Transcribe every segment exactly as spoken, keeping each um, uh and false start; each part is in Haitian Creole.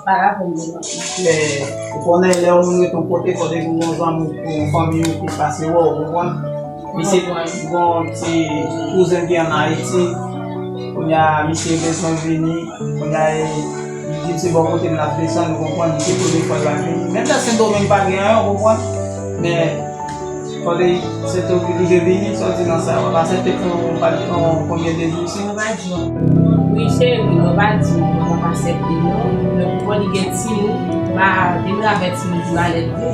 Pa la pou mwen. Men, ou konnen, lè yon moun rete yon kote, fò depi yon zanmi ou yon fanmi ou ki pase wè w, ou konprann? Misye gen yon ti kouzen ki ann Ayiti, kounye a, misye bezwen vini, kounye a, li di se bò kote l ap desann, ou konprann, li te premye fwa l ap vini. Menm lè Sendomeng pa gen anyen, ou konprann? Men, fò li, se te oblije vini, sa w di nan sa, w ap aksepte pou yon, pou yon konbyen de jou isit? Mwen pa di w. Wi, cheri, mwen pa di w, mwen p ap aksepte, non. Men pou li gen timoun, pa vin avè timoun ki malèt vre.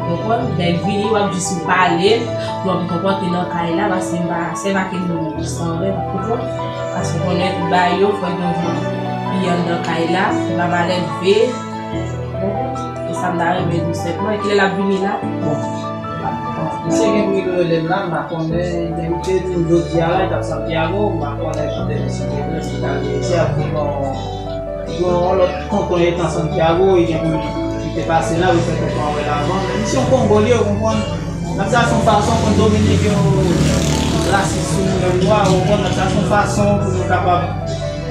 Ou konprann? Lè l vini, w ap jis pale l, pou l konpòte nan kay la, paske m pa, se pa ke nou menm san rèv, ou konprann? Paske w konnen tout bagay yo, fò gen yon jan li anndan kay la, li pa malelve. Ou konprann? E sa m ta renmen di w senpman, e kilè l ap vini la? Bon. Misye gen pou li rele m la, m pa konnen, men li te di m jodi a la, li t ap Santiago, m pa konnen kote misye te vle, si l t al vini isit, ap vin yon Gen yon lòt tonton etan Santiago, li gen pou li te pase la, li fè tonton an wè l avan. Men misye yon Kongo li ye, ou konprann? N ap chache yon fason, konn Dominik yo rasis sou moun yo, ou konprann? N ap chache yon fason pou nou kapab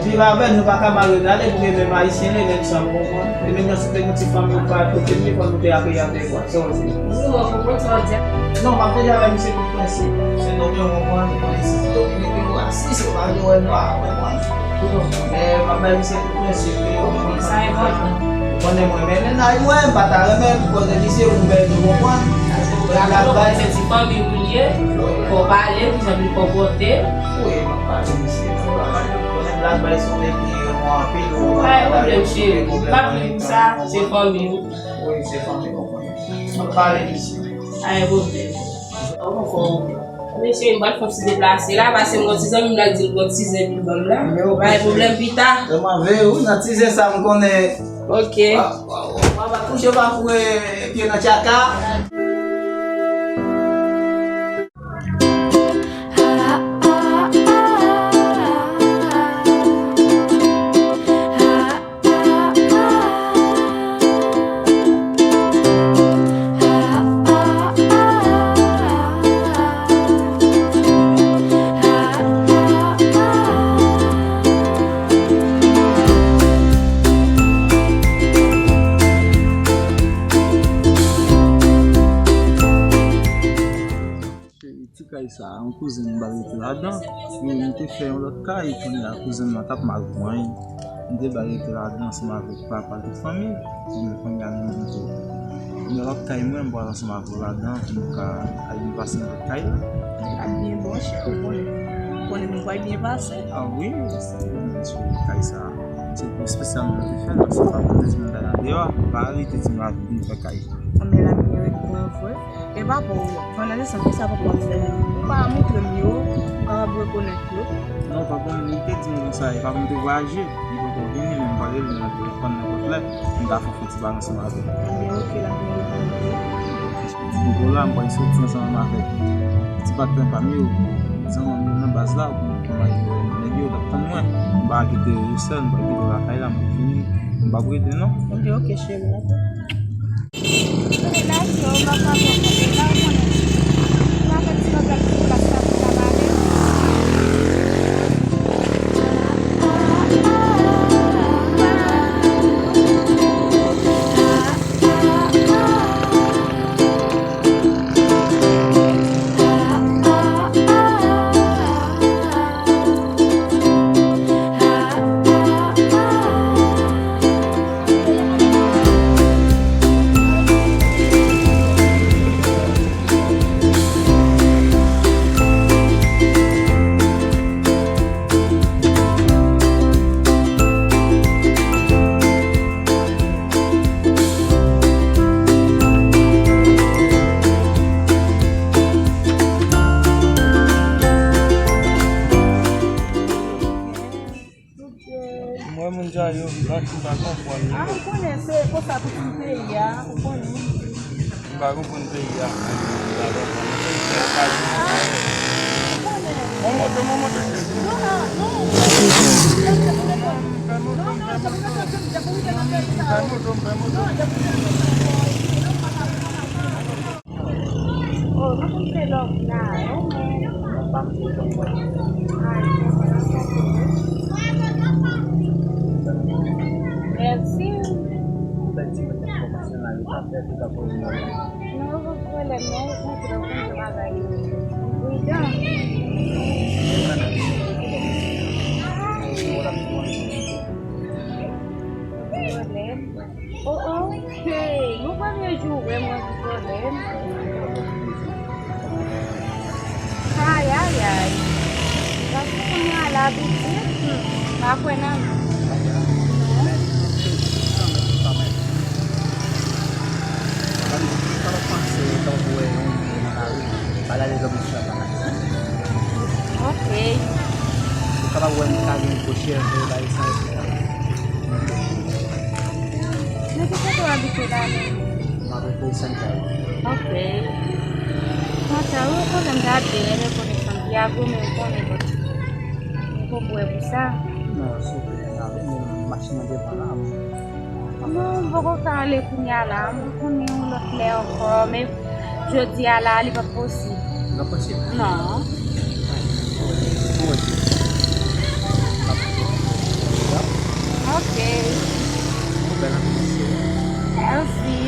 viv avè l, nou pa ka mare l ale, pou gen menm Ayisyen li, menm san, ou konprann? E menm nan si te gen ti fanmi ou pa kote m ye, fò nou te akeyi avèk ou. Sa w di? Wi, mwen konprann sa w di a. Non, m ap deja avèk misye pou prensip. Se Dominik, ou konprann? Prensip Dominik yo rasis, yo pa vle wè nwa, ou konprann? Men m ap bay misye tout prensip li yo. Sa enpòtan. Ou konnen mwen renmen nèg mwen, m pa ta renmen pou koze misye pou bèl nou konprann. Bravo, mwen se ti fanmi ou li ye. Fò pale, kijan pou l konpòte. Wi, m ap pale misye. Ou konnen blag bay sou nèg li renmen anpil. Pa gen pwoblèm, cheri. Pa vle pou sa, se fanmi ou. Wi, se fanmi ou konnen. M ap pale misye. Pa gen pwoblèm. Mesye, m pral fè yon ti deplase la, paske m gon ti zanmi m la di l gon ti zen pou l ban m la. Pa gen pwoblèm, pita. Yo m anvi ou nan ti zen sa m konnen. Ok. W ap touche w ap foure pye nan tchaka. Ti kay sa, yon kouzen m ba l rete ladan. Li te fè yon lòt kay, kounye a kouzen m nan t ap mal pran. M te ba l rete ladan ansanm avèk papa l tout fanmi l. Ebyen kounye a nou menm tou. Yon lòt kay mwen, m pral ansanm avè w ladan pou nou ka al vin pase nan lòt kay la. L ap byen bon, chè, ou konnen. Ou konnen nou pral byen pase. A wi, se byen sou kay sa. Se pou espesyalman nou te fè l, se pa pou te di nou bay la deyò, pa rete di nou al vin fè kay. Anben l ap byen ret bon vre. E papa w, pandan letan kisa papa w ap fè? Ou pa montre m yo, m kapab rekonèt yo. Non, papa m, li te di m konsa, e papa m te vwayaje, li poko vini, men m pral rele l nan telefòn nenpòt lè, m ka fè yon ti pale ansanm avè l. Ebyen, ok, l ap byen rekonèt yo. Di pou la, m pral soti ansanm avèk ti patnè pa m yo, zanmi m yo nan baz la, pou, pou m al wè nèg yo, t ap tann mwen. M pa kite yo sèl, m pa kite yo lakay la, m ap vini, m p ap rete non. Ok, ok, cheri, ok. Relasyon, m ap pase yon kote la, ou konnen. Ou pa fè ti kontak pou la, sa pou ta pale. Mwen, moun sa yo, m pa, m pa konprann yo. A, m konnen se konsa pou tout peyi a, ou konnen. M pa konprann peyi a. M pa konprann. Mwen monte, mwen monte. Fè moto, fè moto. Fè moto, fè moto. Oh, nou konn fè lòv la, non, men nou p ap fè lòv. Ay, mwen pa nan sante, wi. Mèsi, Non, pa pwoblèm, non, ou konprann, ou konn bagay yo. Pridan. Pwoblèm. Oh, oh, hey, nou premye jou wè mwen gen pwoblèm. Ay, ay, ay. Paske kounye a la pitit, hmm, pa kwè nan non. Ok. Ou kapab wè m ka gen gwo cheve, bagay sa yo. Men ki kote w abite la menm? M abite Santay. Ok. Santay, ou konnen m ta ap vin rekonesan Tiago, men ou konnen, bon, m poko wè pou sa. Non, souple, m ap vin, men machin nan devan la. Non, m poko ka ale kounye a la. M konnen yon lòt lè ankò, men jodi a la, li p ap posib. Li p ap posib? Non. Bon, ok. Bèl ap mesye. Mèsi.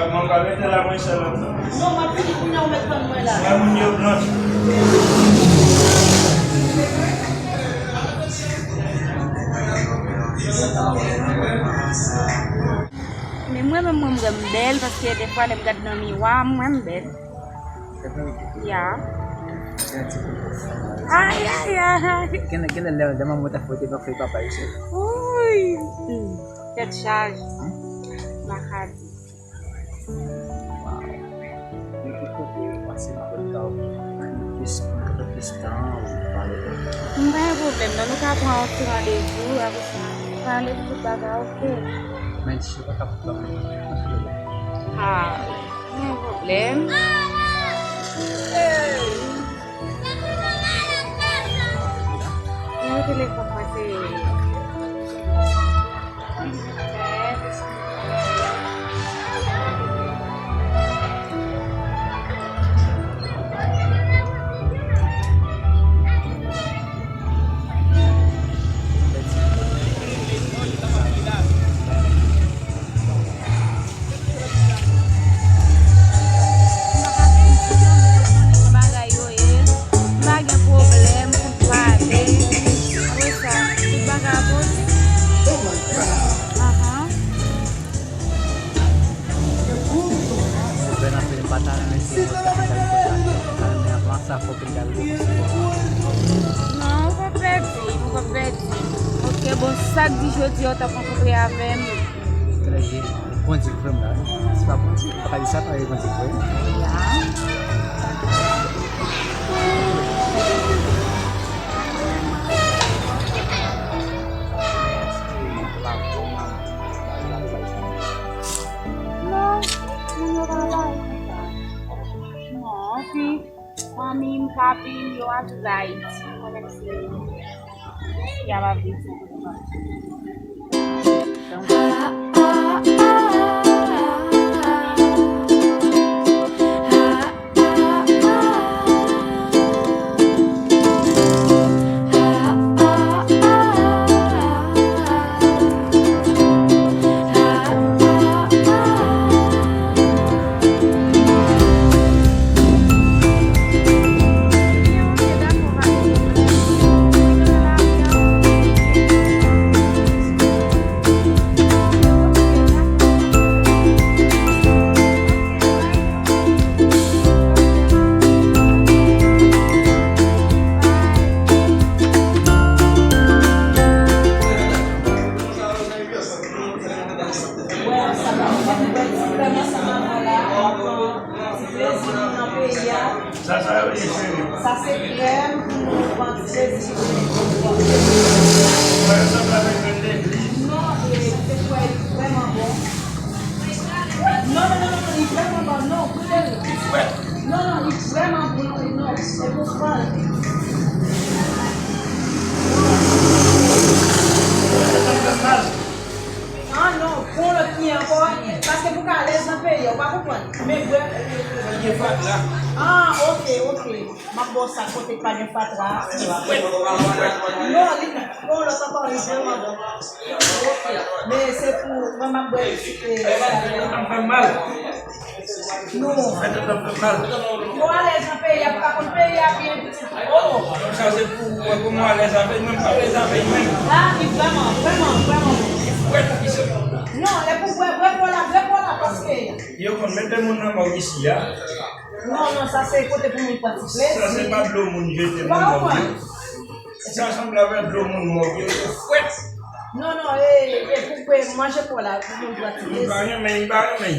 Mwen pral mete la mwen sèl la. Non, m ap vini kounye a, ou mèt tann mwen la. Wè moun yo blanch. Men mwen menm, mwen, m wè m bèl, paske defwa lè m gad nan miwa, m wè m bèl. Ya. Ay, ay, ay. Gen, gen lè, lè manman ta fè w te fè papa isit. Uy. Hmm. Tèt chaje. Hmm? Makadi. Wow. Men ki kote w pase nan pòt la, ou plis, ou plis tan, ou pale. M pa gen pwoblèm, non. Nou ka pran yon ti randevou, apre sa, pale tout bagay, ok. Men si w pa ka pran, pa gen pwoblèm. Ah. Gen pwoblèm. Nimewo telefòn mwen se. Bagay yo ye, m pa gen pwoblèm pou m pale. Apre sa, tout bagay ap posib. Ahan. Ou bèl anpil, m pa ta renmen si mwen ta fè konsa. M ta renmen avan sa, fòk m ta rive konsa. Non, ou p ap pèdi, ou p ap pèdi. Ok, bon, sa k di jodi a, ou t ap rankontre avè m. Trè byen. Bondye k voye m la, wi. Se pa Bondye, m pa ka di sa, pa gen Bondye k voye m. Ya. Non, moun yo pa bay konsa. Non, anpi, fanmi m, papi m, yo ap Ayiti. Konnen se y ap ap viv sou tout mwen. Sa, sa yo ye, cheri? Sa se krèm pou nou pran ti plezi. Wè, sa va avèk krèm legliz. Non, e, se kwè li vrèman bon. Non, non, non, non, non, li vrèman bon. Non, goute l. Wè. Non, Non, li vrèman bon, non, se pou fè l. Ah non, pran lòt ki ankò, paske pou ka alèz nan peyi a, ou pa konprann. Men bwè. Li gen fatra. Ah, ok, ok. M ap ba w sa kote k pa gen fatra. Non, li pran lòt ankò, li vrèman bon. Ok. Men se pou mwen, m ap bwè. Sa fè m mal. Non. Sa fè m mal. Ou alèz nan peyi a, ou pa konn peyi a byen. Oh, sa se pou ou wè kòman w alèz avè l, mwen m pa alèz avè l menm. Ah, li vrèman, vrèman, vrèman bon. Li fwèt, li se. Non, lè pou bwè, bwè pò la, bwè pò la, paske. Yo konn mete moun nan mòg isi a. Non, non, sa se kote pou moun pran ti plezi. Sa se pa dlo moun jete moun mòg yo. Sa sanble avèk dlo moun mòg yo, yo fwèt. Non, non, e, e pou bwè manje pò la, pou moun pran ti plezi. Li pa renmen, li pa renmen.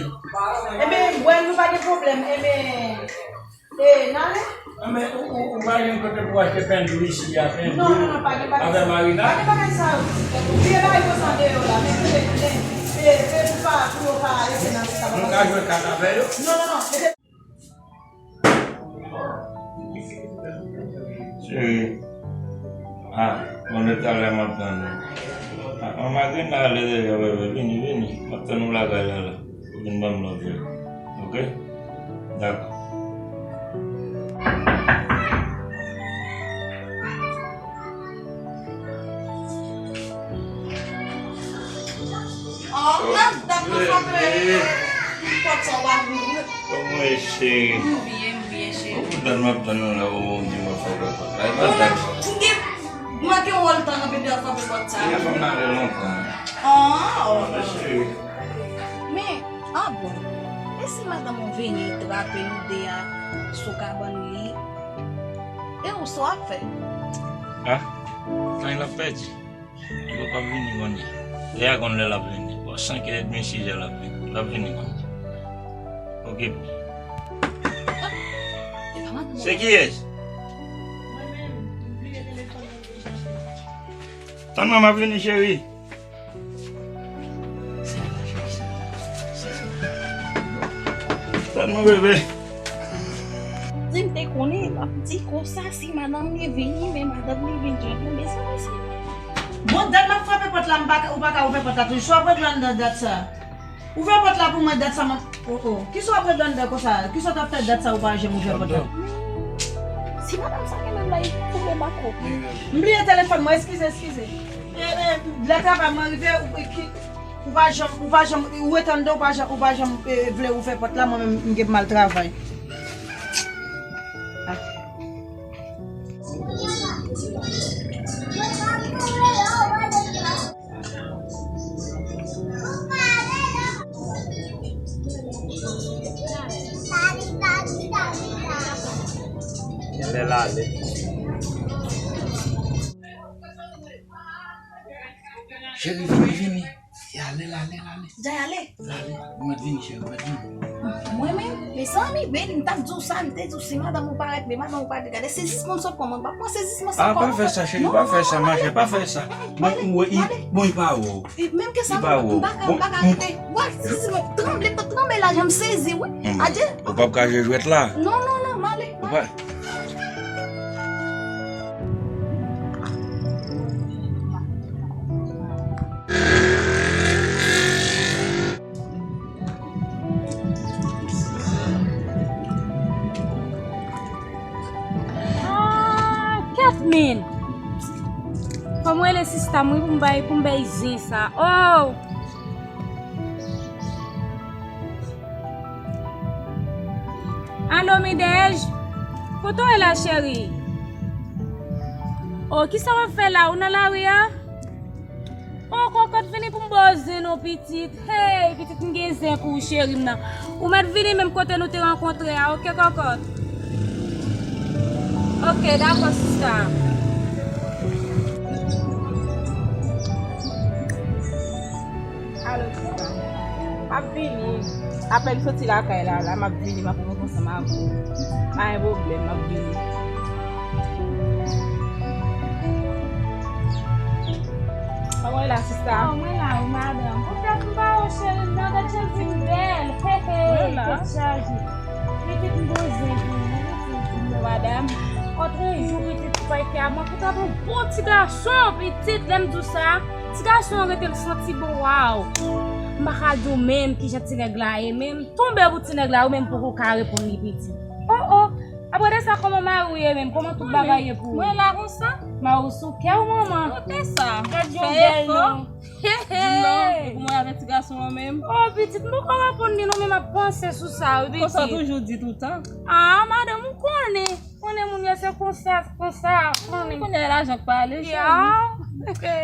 Ebyen, bwè, nou pa gen pwoblèm, ebyen. E, n ale? Anben, ou, ou, ou pa gen kote pou achte pen dou isi a, pen dou. Non, non, non, pa gen bagay. Avè marina? Pa gen bagay sa yo. Ou vye bagay konsa deyò la, men kote, men, e, e, pou pa, pou yo pa rete nan sa. Nou ka jwe kat avè yo? Non, non, non, mete. Cheri. Ah, bon, de talè m ap tann ou. Ah, manman Green la ale deja, bebe, vini, vini. M ap tann ou lakay la, la. Ou vin ban m lòt vè. Ok? Dakò. Oh, madanm nan frape pòt sa, w pa vle. Kòman w ye, cheri? M byen, m byen, cheri. Ou kontan m ap tann ou la, ou di m ap frape pòt la. E pa dat. M gen manke wè w tan anpil de ap frape pòt sa. Li ap fè m ale lontan. Ah, oh. Cheri. Men, ah bon. E si madanm ou vini trape nou de a sou kabann li? E ou sa w ap fè? Ah, tan l ap pèdi. Li poko ap vini kounye a. Lè a konn lè l ap vini. Bò senk è edmi, sis è l ap vini. L ap vini kounye a. Okipe. Se kiyès? Tann mwen, m ap vini, cheri. Tann mwen, bebe. Si m te konnen, m ap di konsa, si madanm li vini, men madanm li vin jwenn nou, mezanmi, se. Bon, dat m ap frape pòt la, m pa ka, ou pa ka ouvè pòt la toujou. Kisa w ap regle anndan dat sa? Ouvè pòt la pou mwen, dat sa, m ap, oh, oh. Kisa w ap regle anndan konsa? Kisa w t ap fè dat sa, ou pa janm ouvè pòt la? Si madanm sa gen menm la, li koube bako. M bliye telefòn mwen, eskize, eskize. E, e, lè travay mwen rive, ou, e, ki, ou pa janm, ou pa janm, ou ret anndan, ou pa janm, ou pa janm, e, vle ouvè pòt la, mwen menm, m gen mal travay. Ah. Lè l ale. Cheri, vini, vini. Lale, lale, lale. Jay ale. Lale. Ou mèt vini, cheri, ou mèt vini. Mwen menm, mezanmi, Beni, m t ap di w sa, m te di w si madanm ou parèt, men madanm ou parèt, gade sezisman m sot pran, mwen m p ap pran sezisman sa ankò. Ah, pa fè sa, cheri, pa fè sa, machè, pa fè sa. Bon, ou wè, bon, li pa wè w. Menm ke sa, m pa ka, m pa ka rete. Wè, sezisman, tranble, m t ap tranble la, jan m sezi, wi. Adye. Ou p ap ka jwe jwèt la. Non, non, non, m ale. Ou pa. Ah, kèt men! Fò m rele sista m wi pou m bay, pou m bay zen sa. Oh! Alo, Midèj? Kote w ye la, cheri? Oh, kisa w ap fè la? Ou nan lari a? Oh, kòkòt, vini pou m ba w zen non, pitit. Hey, pitit, m gen zen pou ou, cheri m nan. Ou mèt vini menm kote nou te rankontre a, oke, kòkòt? Oke, dakò, sista. Alo, sista. M ap vini. Apèn soti lakay la, la, m ap vini, m ap rankontre ansanm avè w. Pa gen pwoblèm, m ap vini. Kòman w ye la, sista? Ah, mwen la, wi, madanm. Poutèt m pa wè w, cheri m nan, gad jan l vin bèl. He, he, tèt chaje. Pitit m poze pou ou. Otrejou, pitit, ou pa te a mwen pou ta bon, bon ti gason, pitit, lè m di w sa, ti gason an rete l santi bon, waw. M pa ka di w menm kijan ti nèg la ye, menm tonbe pou ti nèg la, ou menm poko ka reponn li, pitit. Oh, oh. Apre de sa, kòman mari w ye menm? Kòman tout bagay ye pou ou? Mwen la konsa. Mari w sou kè w, manman. Kote sa? Gad yon bèl non. Di m non, ou pou mwen avè ti gason an menm? Oh, pitit, m poko reponn li non, men m ap panse sou sa, wi, pitit. Konsa w toujou di toutan. Ah, madanm, ou konnen. Konnen moun yo se konsa, konsa, konnen. Konnen lajan k pale, cheri.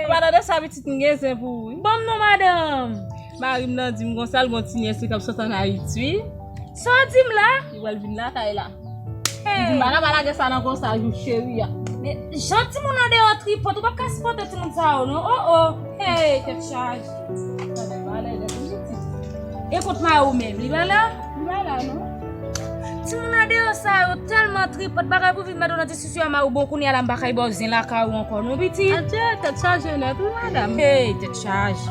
Madanm, de sa pitit m gen zen pou ou, wi. Ban m non, madanm. Mari m nan di m konsa, l gon ti nyès li k ap sot ann Ayiti, wi. Sa w di m la? Li pral vin lakay la. Hey. M di m pa ka pa lage sa nan konsa, jou cheri a. Men jan timoun andeyò tripòt, ou p ap ka sipòte timoun sa yo, non. Oh, oh. Hey, tèt chaje. Tande, malè, lè pou pitit. E kot mari w menm, li pa la? Li pa la, non. Timoun andeyò sa yo tèlman tripòt, bagay pou vin mete w nan diskisyon a mari w, bon, kounye a la m pa kay ba w zen lakay ou ankò, non, pitit. Adye, tèt chaje nèt, wi, madanm. Hey, tèt chaje.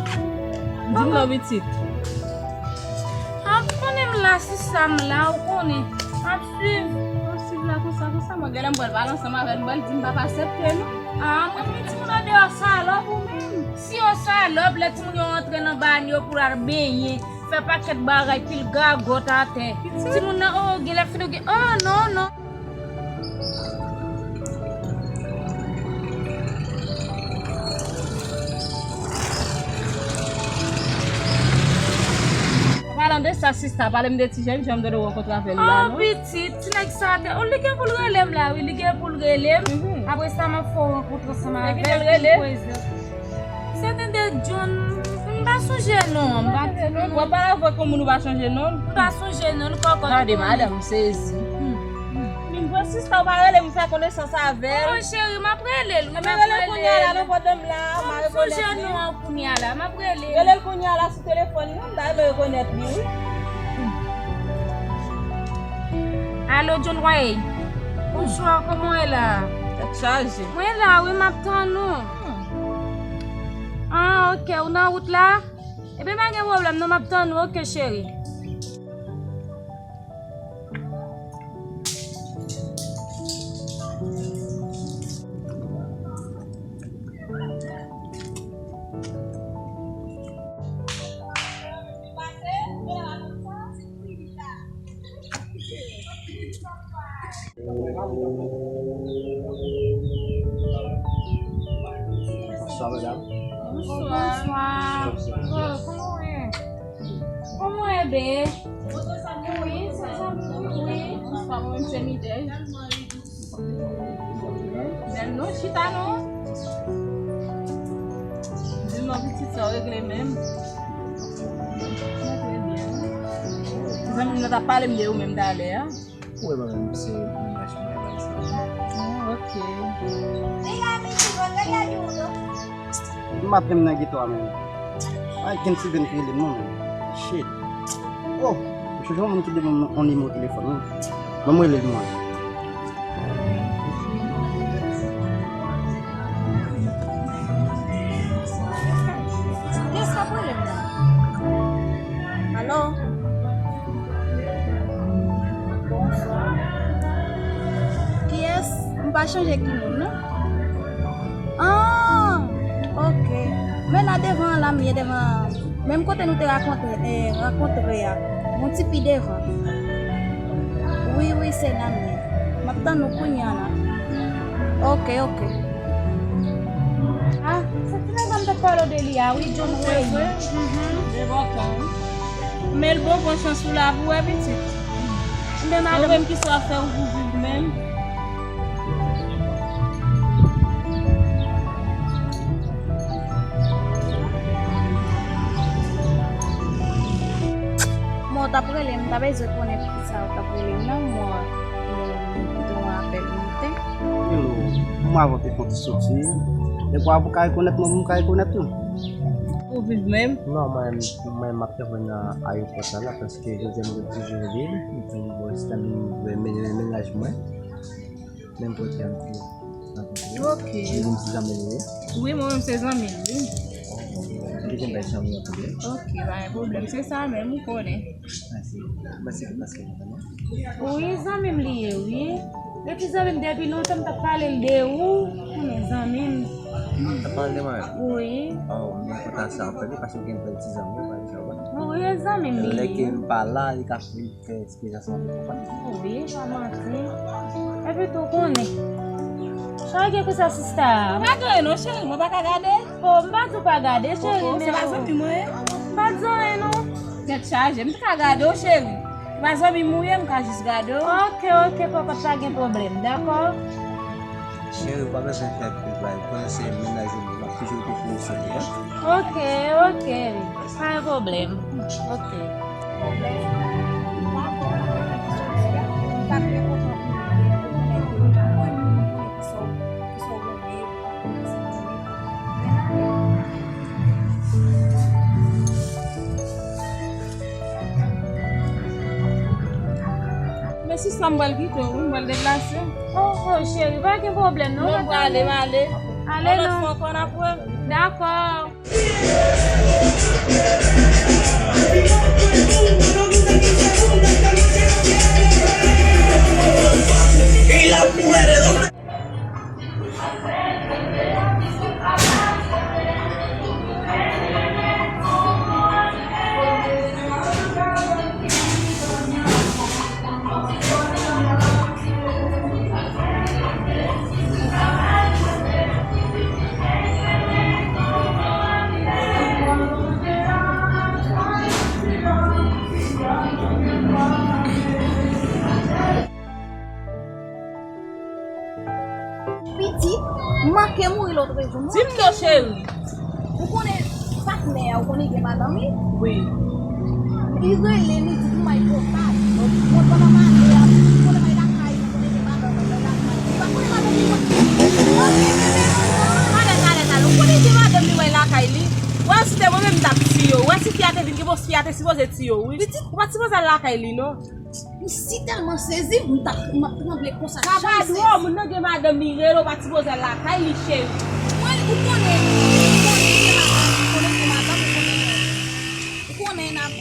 Di m non, pitit. Ah, ou konnen m la, sista, m la, ou konnen. M ap swiv. M ap swiv la konsa, konsa, mwen genlè m pral pale ansanm avè l, m pral di m p ap aksepte, non. Ah, mwen, men timoun andeyò salòp ou menm. Si yo salòp, lè timoun yo rantre nan bany yo pou l al benyen, fè pakèt bagay, pil gagòt atè. Timoun nan, oh, genlè fin ou gen, oh, non, non. Palan de sa, sista, pale m de ti jèn jan m te dwe rankontre avè l la, non? Oh, pitit, ti nèg sa te, oh, li gen pou l rele m la, wi, li gen pou l rele m. Apre sa, m ap fè w rankontre ansanm avè l, pou l prezan. Se te de John, m pa sonje non, m pa sonje non. W ap pale avèk yon moun ou pa sonje non l? M pa sonje non l, kòkòt. Gade, madanm, m sezi. Min bon sista, ou pa rele m fè konesans avè l? Oh, cheri, m ap rele l, wi, m ap rele l. Rele l kounye a la, non, pandan m la, m a rekonèt li. M sonje non an kounye a la, m ap rele l. Rele l kounye a la sou telefòn, non, m ta renmen rekonèt li, wi. Alo, John Wayne. Bonswa, kòman w ye la? Tèt chaje. Mwen la, wi, m ap tann ou. Ah, ok, ou nan wout la? Ebyen, pa gen pwoblèm, non, m ap tann ou, ok, cheri. Bonswa, medam. Bonswa. Bonswa. Oh, kòman w ye? Kòman w ye, be? Wi, se zanmi, wi. Bonswa, mwen se Midèy. Bèl non, chita non. Di non, pitit sa w regle menm. Mwen trè byen. Zanmi m nan t ap pale m de ou menm talè a. Ou wè mwen menm se mennaj mwen bagay sa. Oh, ok. M ap menm nan geto a menm. Ay, gen ti grenn ki rele m non menm. Shit. Oh, m chonje yon moun ki te ban m yon nimewo telefòn wi. Ban m rele l mwen. Kiyès k ap rele m nan? Alo? Bonswa. Kiyès? M pa chonje ki moun non. Ah, ok. Men la devan an la m ye devan. Menm kote nou te rakontre, eh, rankontre a. Yon ti pi devan. Wi, wi, se la m ye. M ap tann ou kounye a la. Ok, ok. Ah, se ti nèg la m t ap pale w de li a, wi, John Wayne. Mhm. Devan tan, wi. Men l bon, pran chans ou la pou wè pitit. Men madanm. Ou menm ki sa w ap fè ou pou viv menm. Bon, w t ap rele m, m ta bezwen konnen poukisa w t ap rele m nan, mwen, mwen, mwen apèl monte. Hello, mwen avè w te fè yon ti soti. Depi w ka rekonèt mwen, mwen ka rekonèt ou. Ou viv menm? Non, mwen, mwen, m ap travay nan ayewopò sa la, paske jodi a m te toujou rele, m te yon bò estan, m mennaj mwen. Menm kote a m te rankontre. Ok. Li di m se zanmi l wi. Wi, mwen menm se zanmi l wi. Li gen bèl chanm yo tou. Ok, pa gen pwoblèm. Se sa menm, ou konnen. Mèsi. Mèsi pou paske nou konnen. Wi, zanmi m li ye, wi. Depi zanmi m depi lontan m t ap pale l de ou. Ou konnen zanmi m. Ou t ap pale de mwen? Wi. Oh, mwen kontan sa anpil, wi, paske w gen bèl ti zanmi, w pa di sa, w pa. Wi, e zanmi m li ye. Lè ke m pa la, li ka fè eksperyans anpil, w konprann? Wi, pa manti. Epi tou konnen. Chage konsa sista. Pa gen anyen non, cheri, mwen pa ka gade. Oh, m pa di w pa gade, cheri, men se pa zanmi mwen. M pa di anyen non. Tèt chaje, m t ka gade w, cheri. Se pa zanmi m ou ye, m ka jis gade w. Ok, ok, kokot, pa gen pwoblèm, dakò? Cheri, ou pa bezwen fè anpil bagay. Ou konnen se mennaj ou, m ap toujou rete pou ou, cheri, wi. Ok, ok. Pa gen pwoblèm. Ok. Men sista, m pral kite w, wi, m pral deplase. Oh, oh, cheri, pa gen pwoblèm, non. Non, m prale, m ale. Ale non. Yon lòt fwa ankò n ap wè. Dakò. Pitit, m manke mouri lòt jou. Di m non, cheri. Ou konnen patnè a, ou konnen gen madanm li? Wi. Li rele m, li di pou m al pòtay. Mwen pandan m ale a, ou konnen m al lakay li, ou konnen gen madanm li, m al lakay li. Ou pa konnen madanm li, mwen. Talè, talè, talè. Ou konnen gen madanm li, mwen lakay li. Wè, si te mwen menm, m t ap tiye w. Wè, si fi a te vin, gen bòs fi a te sipoze tiye w, wi. Pitit. Ou pa t sipoze al lakay li, non. M si tèlman sezi, m t ap, m ap tranble konsa. Sa pa dwòl, moun nan gen madanm li rele, ou pa t sipoze al lakay li, cheri. Mwen, ou konnen, ou konnen se madanm, ou konnen se madanm, ou konnen, ou konnen n ap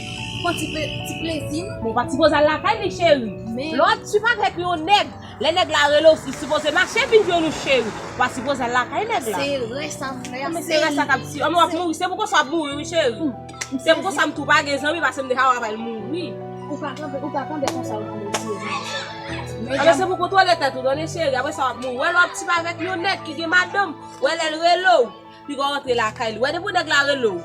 pran ti ple-, ti plezi n. Bon, ou pa t sipoze al lakay li, cheri. Men lè w ap trip avèk yon nèg, lè nèg la rele w, ou sipoze mache vin jwenn ou, cheri. Ou pa t sipoze al lakay nèg la. Se erè sa m fè a, men se erè sa k ap tiye. Anmwe, w ap mouri, se pou konsa w ap mouri, wi, cheri. Se pou konsa m tou pa gen zanmi, paske m deja wè w ap al mouri. Ou ka kanpe, ou ka kanpe konsa, ou kanpe sezi konsa. Anben, se pou kontwole tèt ou, tande cheri, apre sa w ap mouri. Wè lè w ap trip avèk yon nèg ki gen madanm, wè lè l rele w, piga w rantre lakay li. Wè depi nèg la rele w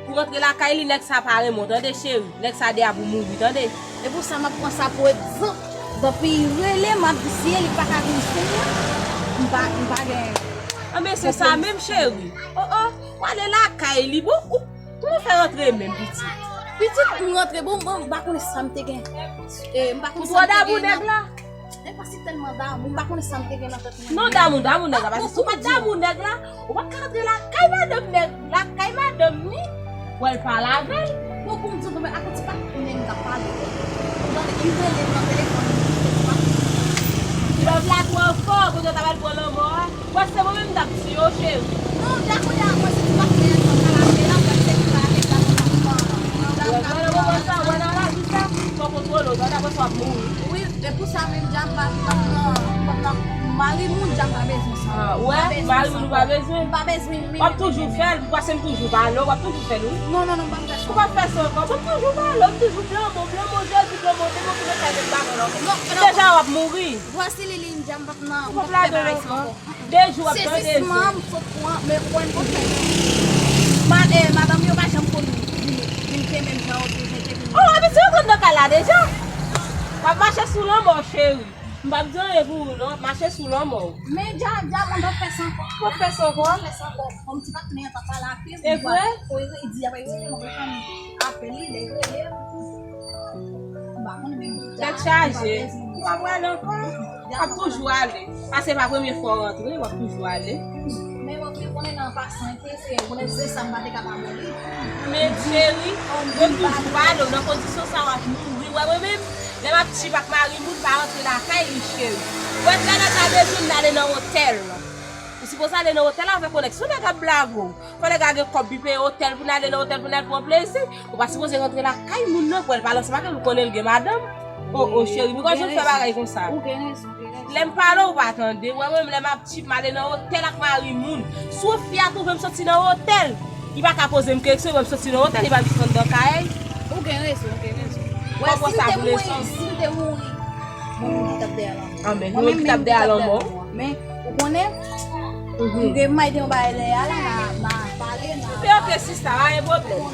pou rantre lakay li, nèg sa pa renmen w, tande cheri. Nèg sa deyò pou mouri, tande. E pou sa m ap pran sa pou egzanp. Depi rele m ap di si e li pa ka vin jwenn mwen, m pa, m pa gen. Anben, se sa menm cheri. Oh, oh, w ale lakay li, bon, ou Kòman w fè rantre menm, pitit? Pitit, m rantre, bon, bon, m pa konnen sa m te gen. Eh, m pa konnen sa m te gen nan. Ou twò damou nèg la? E pa si tèlman damou, m pa konnen sa m te gen nan tèt mwen. Non, damou, damou nèg la, paske si w pa t damou nèg la, ou pa t ka rantre lakay madanm nèg, lakay madanm li, pou w al pale avè l. Bon, pou m di w, bon, men ak yon ti patnè m t ap pale. Ou tande, li rele m nan telefòn, li di, "Pèp la twò fò, kote w ta pral pran lanmò a." Wè, se mwen menm m t ap tiye w, cheri. Non, dakò, dakò, se ti patnè an, sa l ap fè la, wè, se li la, nèg la, konsa, konsa. Wè, nan moman sa, wè, nan lavi sa, fò w kontwole w, tande, apre sa w ap mouri. Wi, e pou sa menm, dja m pa, m pa nan, m pa nan mari moun, dja m pa bezwen sa. Ah, wè, mari moun ou pa bezwen? M pa bezwen, men. W ap toujou fè l, paske m toujou ba l, w ap toujou fè l, wi. Non, non, non, m p ap fè sa. Ou p ap fè sa ankò. M toujou ba l, m toujou flanbo, flanbo, Jezi, flanbo, se mwen ki mete kay nèg ba l ankò. Deja w ap mouri. Vwasi Lili, m dja m p ap nan, m p ap fè bagay sa ankò. De jou w ap tande. Sezisman, m sot pran, men ou konn pou fè. Ma-, eh, madanm yo pa janm konn vin, vin kenbe m jan yo te vin, te vin. Oh, epi si yo konn nan kay la deja. W ap mache sou lanmò, cheri. M p ap di anyen pou ou, non. W ap mache sou lanmò. Men dja, dja, m p ap fè sa ankò. Ou p ap fè sa ankò? M p ap fè sa ankò. Bon, m ti patnè an pa pale anpil. E vre? Li di, apre, li rele m, apre, apre li, li rele m. M pa konn menm. Tèt chaje. Ou pa prale ankò? W ap toujou ale. Paske se pa premye fwa w rantre, w ap toujou ale. Men w ap konnen nan pasan, se, konnen se sa m pa te ka pa ba li. Men cheri, mwen toujou ba l, nan kondisyon sa w ap mouri. Wè mwen menm, lè m ap trip ak mari moun, pa rantre lakay li, cheri. Wè, lè nèg la bezwen m, n ale nan otèl. Ou Sipoze ale nan otèl avèk yon nèg. Si yon nèg ap blage w, fò nèg la gen kòb pou peye otèl pou n ale nan otèl pou n al pran plezi. Ou pa sipoze rantre lakay moun nan pou al balanse madanm ou konnen l gen madanm. O, o, cheri, poukò w jwenn fè bagay konsa? Ou gen rezon, ou gen rezon. Lè m pale w, ou pa tande. Ou wè mwen menm lè m ap chip, m ale nan otèl ak mari moun. Si yon fi a twouve m soti nan otèl, li pa ka poze m kesyon, wè m soti nan otèl, li pa jis anndan kay. Ou gen rezon, ou gen rezon. Wè, si m te mouri, si m te mouri, mwen menm ki t ap dèyè lanmò. Anben, mwen menm ki t ap dèyè lanmò. Men, ou konnen, m gen may de yon bagay lè a la, m a, m a pale, m a. Oke, oke, sista, pa gen pwoblèm.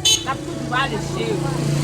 N ap toujou pale, cheri.